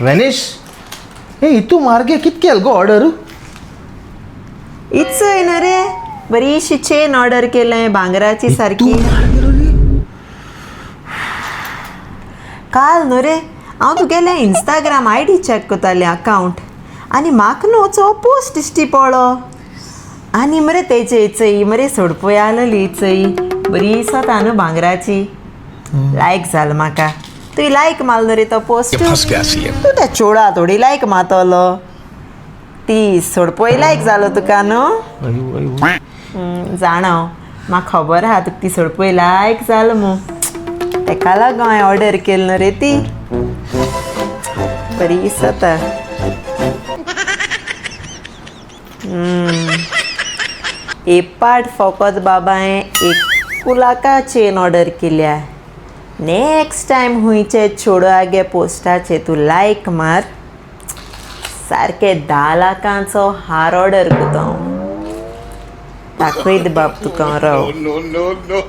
Vanish ए इतू मार्गे कित केल गो ऑर्डर? इचय न्हू रे, बरीशी चेन ऑर्डर केलें भांगराची सारकी. काल न्हू रे हांव तुगेलें इंस्टाग्राम I D check करतालें, अकावंट, आनी म्हाका न्हू चो पोस्ट दिश्टी पडलो. आनी मरे तेजे चय मरे सोडपय आसलेली चय, बरी दिसता न्हू भांगराची. लायक जाल म्हाका. तुवें लायक मारलो रे तो पोस्ट. तूं त्या चोडा थोडी लायक मारतलो. ती सोडपय लायक जालो तुका न्हू. जाणा हांव, म्हाका खबर आहा तुका ती सोडपय लायक जाल मू. तेका लागून हांवें ऑर्डर केली न्हू रे ती. बरी दिसता. एक पाट फकत बाबा हांवें एक लाखा चेन ऑर्डर केल्या. नेक्स्ट टायम हुंयचे चेडो आगे पोस्टाचे तूं लायक मार, सारके 10 लाखांचो हार ऑर्डर करता हांव. दाखयत बाब तुका हांव, राव. No, no, no.